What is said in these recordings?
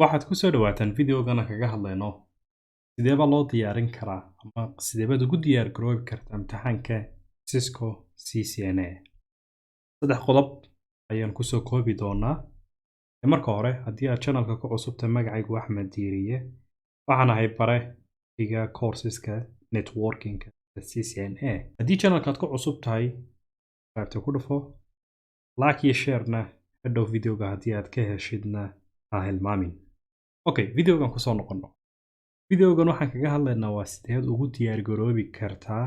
Waxaad ku soo dhawaataan videogana kaga hadlayno sidee baa loo diyaarin karaa ama sidee baad ugu diyaar garoobi kartaa imtixaanka Cisco CCNA. Saddex qodob ayaan kusoo koobi doonaa. Marka hore, haddii aad channelka ku cusubtahay, magacaygu Axmed Diiriye, waxaan ahay bare dhiga courseska networkingka CCNA. Haddii channelka aad ku cusub tahay, qaybta ku dhufo like iyo share-na, hadhow videoga haddii aad ka heshidna ha hilmaamin. Okay, videogan kusoo noqono. Videogan waxaan kaga hadlaynaa waa sideed ugu diyaar garoobi kartaa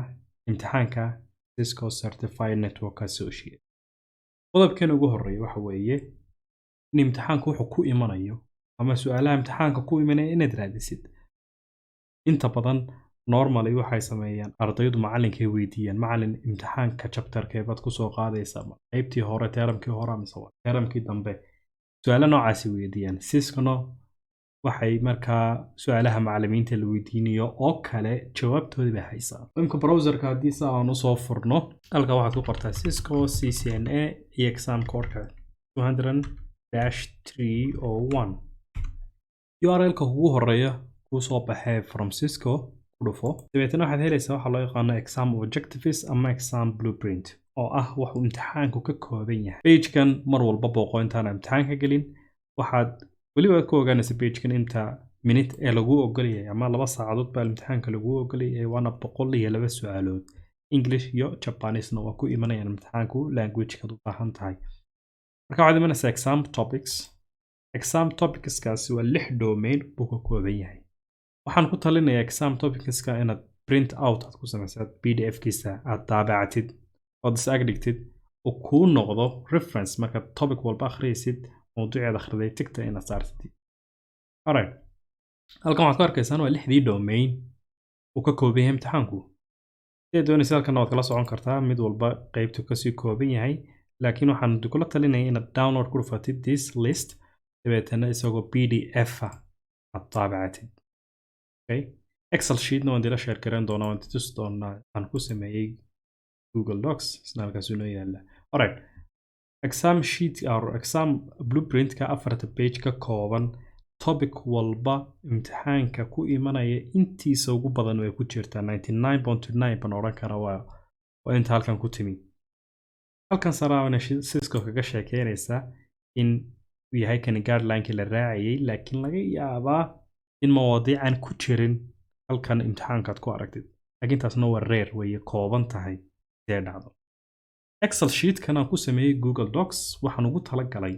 imtixaanka Cisco Certified Network Associate. Qodobkan ugu horeeya waxa weeye in imtixaanku wuxuu ku imanayo ama su-aalaha imtixaanka ku imanaya inaad raadisid. Inta badan normally waxay sameeyaan ardaydu, macallinkay weydiiyaan: "Macallin, imtixaanka chapterkee baad kusoo qaadaysaa? Ma qaybtii hore, termkii hore, mise waa termkii dambe?" Su-aalo noocaasi weydiiyaan. Ciscona waxay markaa su-aalaha macallimiinta la weydiinayo oo kale jawaabtoodii bay haysaa. Imka browserka haddii sa aan usoo furno, halka waxaad ku qortaa Cisco CCNA iyo exam codeka 200-301. URL-ka ugu horeeya kuu soo baxee from Cisco ku dhufo. Dabeetana waxaad helaysaa waxaa loo yaqaano exam objectives ama exam blueprint, oo ah wuxuu imtixaanku ka kooban yahay. Pagekan mar walba booqo intaan imtixaanka gelin. Waxaad weliba ku ogaanaysa pagekan inta minute ee laguu ogolyahay, ama 2 saacadood baa imtixaanka laguu ogolyahay, waana 102 su-aalood. English iyo Japanesena waa ku imanayaan imtixaanku, languagekaad u baahan tahay. Marka waxaad imanaysaa exam topics. Exam topicskaasi waa lix domain buu ka kooban yahay. Waxaan ku talinayaa exam topicska inaad print out aad ku samaysaad, PDF kiisa aad daabacatid ood is ag dhigtid oo kuu noqdo reference markaad topic walba akhriyaysid, mawduuceed akhriday tigta inaad saartid. Alright, halkan waxaad ku arkaysaan waa lixdii domain uu ka kooban yahay imtixaanku. Sidaad doonaysa halkan waad kala socon kartaa mid walba qeybtu kasii kooban yahay, laakiin waxaan kula talinaya inaad download ku dhufatid this list, dabeetana isagoo PDF ah aad daabacatid. Okay, Excel sheetna waan dila share garan doonaa, waan tusi doonaa aan ku sameeyey Google Docs, isna halkaas inoo yaala. Alright, exam sheet or exam blueprintka afarta page ka kooban, topic walba imtixaanka ku imanaya intiisa ugu badan way ku jirtaa. 99.9 baan odhan kara waa inta halkan ku timi. Halkan saraana Cisco kaga sheekeynaysa in uu yahay kani guidelinekii la raacayay, laakiin laga yaabaa in mawaadiican ku jirin halkan imtixaankaad ku aragtid, laakiin taasna waa rare, way kooban tahay sidee dhacdo. Excel sheetkan aan ku sameeyey Google Docs waxaan ugu talagalay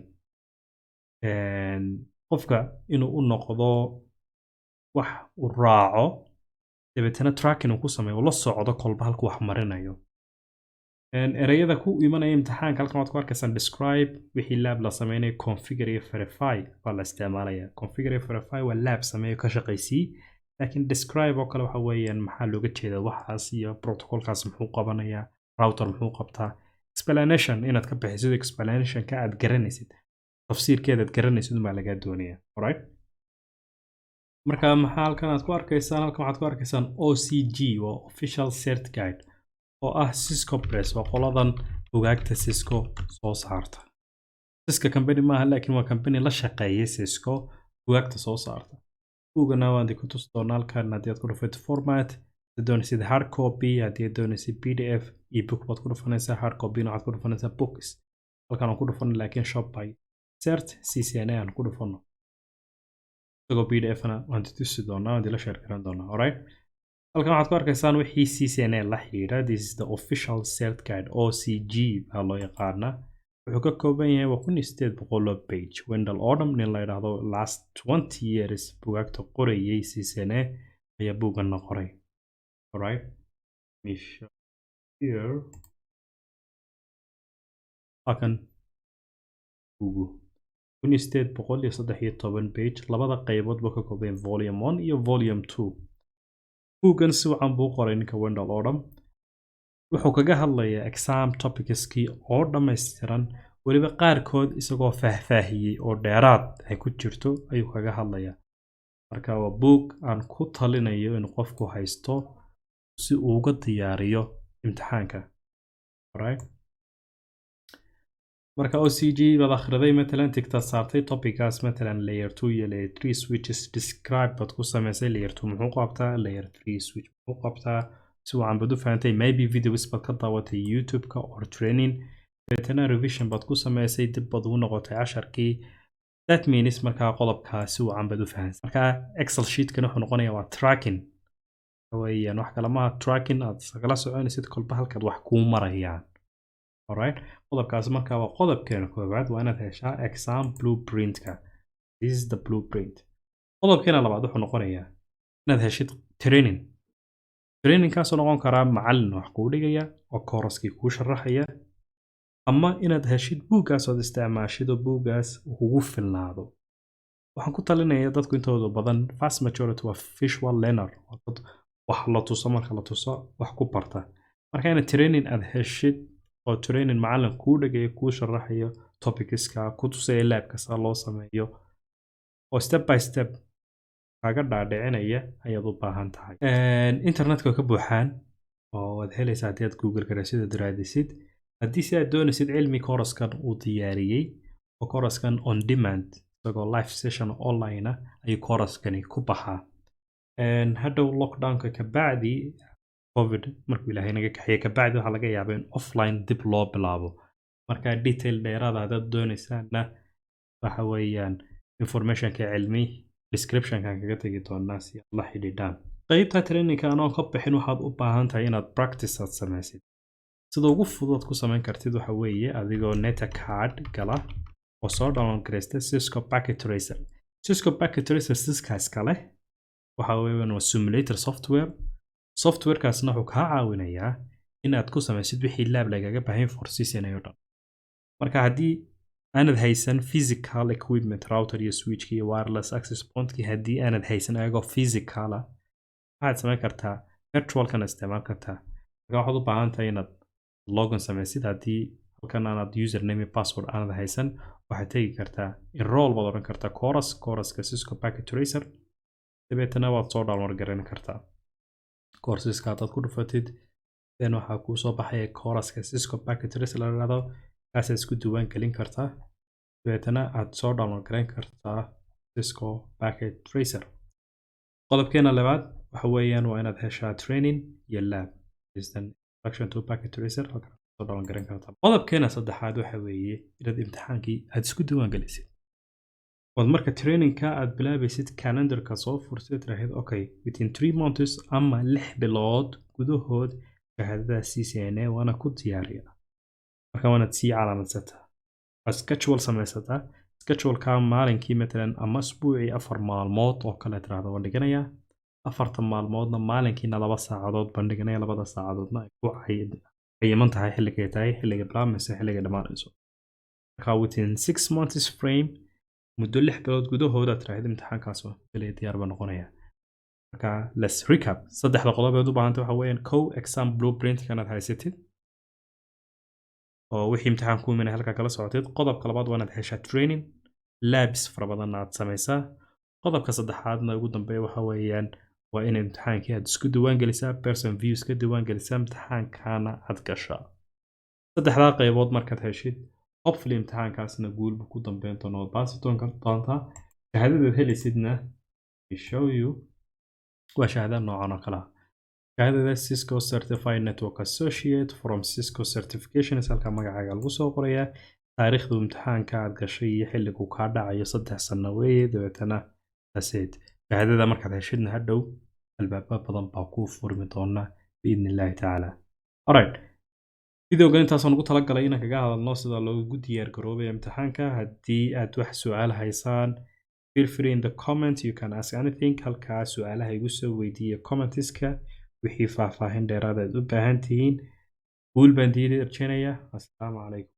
qofka inuu u noqdo wax uu raaco, dabeetana tracking uu ku sameeyo, la socdo kolba halku wax marinayo. Ereyada ku imanaya imtixaanka halkan waad ku arkaysaan: describe wixii lab la sameynayo, configure iyo verify baa la isticmaalaya. Configure iyo verify waa lab sameeyo, ka shaqaysii, laakiin describe oo kale waxa weeyaan maxaa looga jeeda waxaas iyo protocolkaas muxuu qabanayaa, router muxuu qabtaa. Explanation inaad ka bixisid, explanationka aad garanaysid, tafsiirkeeda aad garanaysid unbaa lagaa doonaya. Alright, marka maxaa halkan aad ku arkaysaan? Halkan waxaad ku arkaysaan OCG, waa Official Cert Guide, oo ah Cisco Press, waa qoladan bugaagta Cisco soo saarta. Cisco company maaha, laakiin waa company la shaqeeyay Cisco, bugaagta soo saarta. Buugana waan ku tusi doonaa halkan. Haddii aad ku dhufato format, haddaad doonaysid hard copy, haddii aad doonaysid PDF, ebook baad ku dhufanaysaa, hard copyna waxaad ku dhufanaysaa books. Halkan aan ku dhufano, laakiin shop by cert CCNA aan ku dhufano. Isagoo PDF na waan tusi doonaa, waan dila share garan doonaa. Alright, halkan waxaad ku arkaysaan wixii CCNA la xidhiidha. This is the Official Cert Guide, OCG baa loo yaqaanaa. Wuxuu ka kooban yahay waa 1800 oo page. Wendell Odom nin la yidhaahdo, last 20 years bugaagta qorayay CCNA, ayaa buugganna qoray. Alright, let me show here. Halkan buugu 1813 page, labada qaybood buu ka kooban, volume one iyo volume two. Buuggan si wacan buu qoray ninka Wendell Odom. Wuxuu kaga hadlayaa exam topicskii oo dhammaystiran, weliba qaarkood isagoo faahfaahiyey oo dheeraad ay ku jirto ayuu kaga hadlayaa. Marka waa buug aan ku talinayo inuu qofku haysto si uu uga diyaariyo imtixaanka. Alright, Marka OCG baad akhriday matalan, tick-taad saartay topicaas, matalan layer 2 iyo layer 3 switches describe baad ku samaysay. Layer 2 muxuu qabtaa? Layer 3 switch muxuu qabtaa? Si wacan baad u fahantay. Maybe videos baad ka daawatay YouTube-ka or training, dabeetana revision baad ku samaysay, dib baad ugu noqotay casharkii. That means markaa qodobkaa si wacan baad u fahansay. Marka Excel sheetkan wuxuu noqonayaa waa tracking weeyaan, wax kale maaha, tracking aad kala soconaysid kolba halkaad wax kuu marayaan. Alright, qodobkaas markaa waa qodobkeena koowaad, waa inaad heshaa exam blueprintka. This is the blueprint. Qodobkeena labaad wuxuu noqonayaa inaad heshid training. Trainingkaasoo noqon karaa macallin wax kuu dhigaya oo course-kii kuu sharaxaya, ama inaad heshid buuggaas ood isticmaashid oo buuggaas kugu filnaado. Waxaan ku talinaya, dadku intooda badan, vast majority, waa visual learner, waa dad wax la tuso, marka la tuso wax ku barta. Marka inaad training aad heshid oo training macallin kuu dhigayo, kuu sharaxayo topicska, ku tusaya labka sida loo sameeyo, oo step by step kaaga dhaadhicinaya ayaad u baahan tahay. Internetka ka buuxaan oo waad helaysaa haddii aad Google garaysid oo raadisid. Haddii si aad doonaysid cilmi course-kan uu diyaariyey, oo course-kan on demand, isagoo live session online ah ayuu course-kani ku baxaa. Hadhow lockdownka kabacdi, COVID markuu Ilaahay naga kaxiye kabacdi, waxaa laga yaabaa in offline dib loo bilaabo. Marka detail dheeraada haddaad doonaysaanna, waxa weeyaan informationka cilmi descriptionkan kaga tegi doonaa si aad la xidhiidhaan. Qeybta trainingka anoon ka bixin, waxaad u baahan tahay inaad practice aad samaysid. Sida ugu fudud ku samayn kartid waxa weeye adigoo NetAcad gala oo soo download garaysta Cisco Packet Tracer. Cisco Packet Tracer Cisco iskale, waxa weeyaan waa simulator software. Softwarekaasna wuxuu kaa caawinayaa in aad ku samaysid wixii lab lagaga baahan for CCNA oo dhan. Marka haddii aanad haysan physical equipment, router iyo switchki iyo wireless access pointkii, haddii aanad haysan ayagoo physical ah, waxaad samayn kartaa virtualkan isticmaal kartaa. Marka waxaad u baahan tahay inaad login samaysid. Haddii halkan aanad username iyo password aanad haysan, waxaad tegi kartaa enroll baad odhan kartaa course, courseska Cisco Packet Tracer, dabeetana waad soo download garan kartaa courseska. Haddaad ku dhufatid, then waxaa kuu soo baxaya courseska Cisco Packet Tracer la dhahdo. Kaasaad isku diiwaan gelin kartaa, dabeetana aad soo download garan kartaa Cisco Packet Tracer. Qodobkeena labaad waxa weeyaan waa inaad heshaa training iyo lab. Is then introduction to Packet Tracer, halkan soo download garan kartaa. Qodobkeena saddexaad waxa weeye inaad imtixaankii aad isku diiwaan gelisid, ood marka trainingka aad bilaabaysid calendarka soo furtid, tiraahid, "Okay, within 3 months ama 6 bilood gudahood shahaadada CCNA waana ku diyaariya." Marka waanaad sii calaamadsataa, waad schedule samaysataa. Scheduleka maalinkii matalan ama asbuucii 4 maalmood oo kale tiraahdo waan dhiganayaa, afarta maalmoodna maalinkiina 2 saacadood baan dhiganaya, labada saacadoodna ay ku cayiman tahay xilligay tahay, xilliga bilaabmaysa, xilliga dhammaanayso. Marka within 6 months frame, muddo 6 bilood gudahood aad tiraahdo imtixaankaas waa filaya diyaar baa noqonaya. Marka let's recap. Saddexda qodob eed u baahantay waxa weeyaan: kow, exam blueprint inaad haysatid oo wixii imtixaan ku imanaya halkaa kala socotid. Qodobka labaad waa inaad heshaa training, labs fara badanna aad samaysaa. Qodobka saddexaadna ugu dambeeya waxa weeyaan waa in imtixaankii aad isku diiwaan gelisaa, Pearson VUE ka diiwaan gelisaa, imtixaankana aad gashaa. Saddexdaa qaybood markaad heshid, hopefully imtixaankaasna guul buu ku dambeyn doona, ood baasi doontaa. Shahaadadaad helaysidna, I show you, waa shahaada noocan oo kale ah, shahaadada Cisco Certified Network Associate from Cisco Certifications. Halka magacaaga lagu soo qorayaa, taariikhdu imtixaanka aad gashay iyo xilligu kaa dhacayo, 3 sano weeye. Dabeetana that's it. Shahaadada markaad heshidna, hadhow albaaba badan baa kuu furmi doona biidni Illaahi tacaala. Alright, videogan intaasaan ugu talagalay inaan kaga hadalno sida loogu diyaar garoobaya imtixaanka. Haddii aad wax su-aal haysaan, feel free in the comment, you can ask anything. Halkaa su-aalaha igu soo weydiiya commentska, wixii faahfaahin dheeraad aad u baahan tihiin. Guul baan diidi rajeynaya. Assalaamu calaykum.